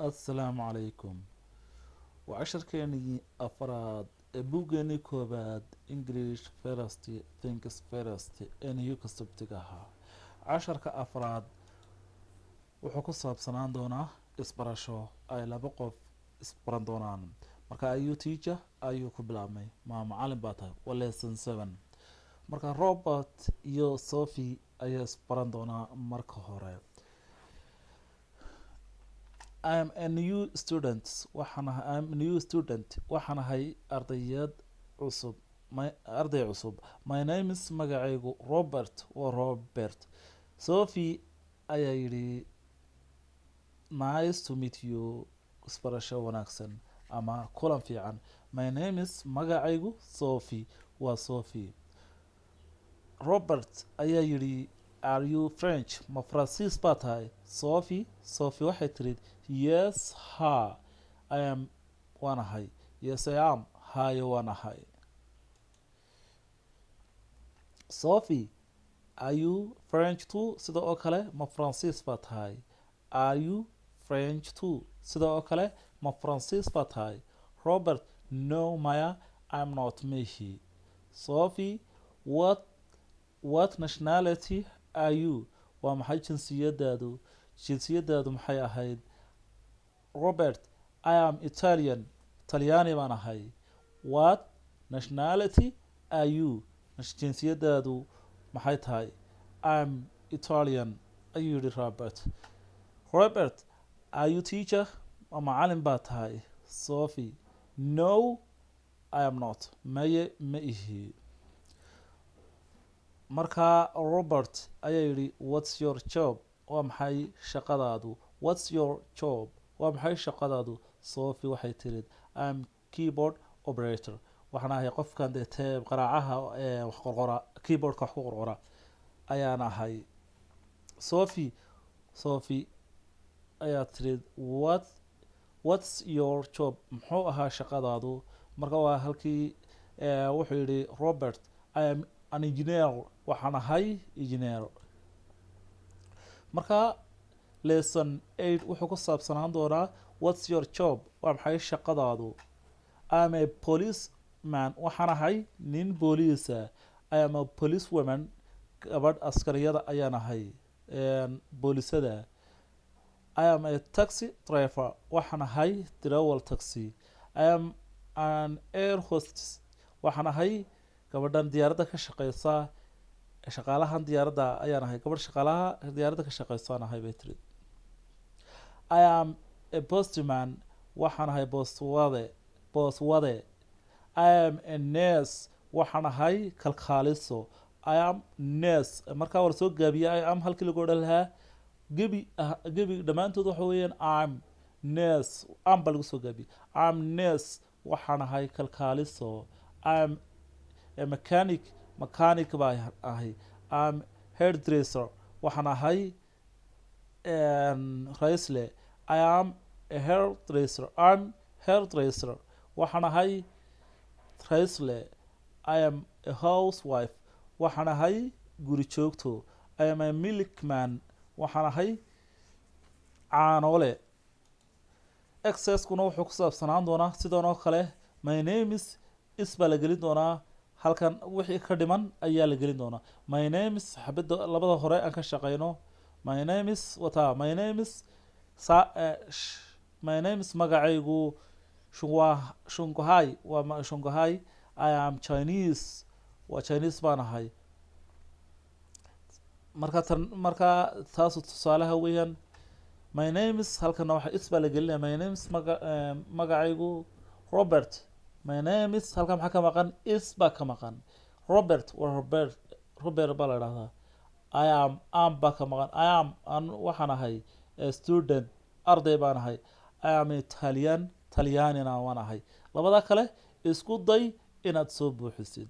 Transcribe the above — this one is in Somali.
Assalaamu calaykum. Waa casharkeenii afaraad ee buuggeenii koowaad, English First Things First, ee new concept-iga ahaa. Casharka afraad wuxuu ku saabsanaan doonaa isbarasho ay laba qof isbaran doonaan. Marka "Are you teacher?" ayuu ku bilaabmay. Ma macalin baa tahay? Waa lesson 7. Marka Robert iyo Sophie ayaa isbaran doonaa. Marka hore, "I am a new student." Waxaan ahay, "I am a new student." Waxaan ahay ardayad cusub, my arday cusub. "My name is," magacaygu, Robert, waa Robert. Sophie ayaa yidhi, "Nice to meet you." Isbarasho wanaagsan ama kulan fiican. "My name is," magacaygu, Sophie, waa Sophie. Robert ayaa yidhi, "Are you French?" Ma Faransiis baa tahay? Sophie, Sophie waxay tirid, "Yes," ha, "I am," waan ahay. "Yes, I am," hayo, waan ahay. Sophie, "Are you French too?" Sida oo kale ma Faransiis baa tahay? "Are you French too?" Sida oo kale ma Faransiis baa tahay? Robert, "No," maya, "I'm not," mihi. Sophie, "What nationality are you?" Waa maxay jinsiyadaadu? Jinsiyadaadu maxay ahayd? Robert, "I am Italian." Talyaani baan ahay. "What nationality are you?" Jinsiyadaadu maxay tahay? "I'm Italian," ayuu yidhi Robert. Robert, "Are you teacher?" Ma macalin baa tahay? Sophie, "No, I am not." Maye, ma ihi. Markaa Robert ayaa yidhi, "What's your job?" Waa maxay shaqadaadu? "What's your job?" Waa maxay shaqadaadu? Sophie waxay tirid, "I'm keyboard operator." Waxaan ahay qofkan dee teeb qaraacaha ee wax qorqora, keyboardka wax ku qorqora ayaan ahay. Sophie, Sophie ayaa tirid, "What's your job?" Muxuu ahaa shaqadaadu? Marka waa halkii wuxuu yidhi Robert, "I am an engineer." Waxaan ahay engineer. Marka lesson 8 wuxuu ku saabsanaan doonaa "What's your job?" Waa maxay shaqadaadu? "I'm a policeman." Waxaan ahay nin booliisa. "I am a police woman." Gabadh askariyada ayaan ahay, boolisada. "I am a taxi driver." Waxaan ahay darawal taxi. "I am an air hostess." Waxaan ahay gabadhan diyaaradda ka shaqeysa, shaqaalahan diyaaradda ayaan ahay, gabadh shaqaalaha diyaaradda ka shaqeysaan ahay, bay tiri. "I am a postman." Waxaan ahay boostwade, boostwade. "I am a nurse." Waxaan ahay kalkaaliso. "I am nurse." Markaa waa lasoo gaabiye. "I am" halkii lagu odhan lahaa gebi gebi dhammaantood waxa weeyaan "I'm nurse." "Am" baa lagu soo gaabiyey. "I'm nurse." Waxaan ahay kalkaaliso. "I'm a mechanic." Mechanic baa ahay. "I'm hairdresser." Waxaan ahay raisle. "I am a hairdresser." "I'm hairdresser." Waxaan ahay raisle. "I am a housewife." Waxaan ahay guri joogto. "I am a milkman." Waxaan ahay caanoole. Exercise-kuna wuxuu ku saabsanaan doonaa sidan oo kale. "My name is" baa la gelin doonaa halkan, wixii ka dhiman ayaa la gelin doonaa. "My name is," xabadda labada hore aan ka shaqeyno. "My name is," wataa. "My name is sa my name is," magacaygu, Shungwa, Shunghai, waa Shunghai. "I am Chinese." Waa Chinese baan ahay. Marka tan, marka taasu tusaalaha weeyaan. "My name is," halkana waxa "is" baa la gelinaya. "My name is," magacaygu, Robert. "My name is," halkan maxaa ka maqan? "Is" baa ka maqan. Robert waa Robert, Robert baa la idhahdaa. "I am," "am" baa ka maqan. "I am," an, waxaan ahay, "a student," arday baan ahay. "I am Italian," Talyaanina waan ahay. Labada kale isku day inaad soo buuxisid.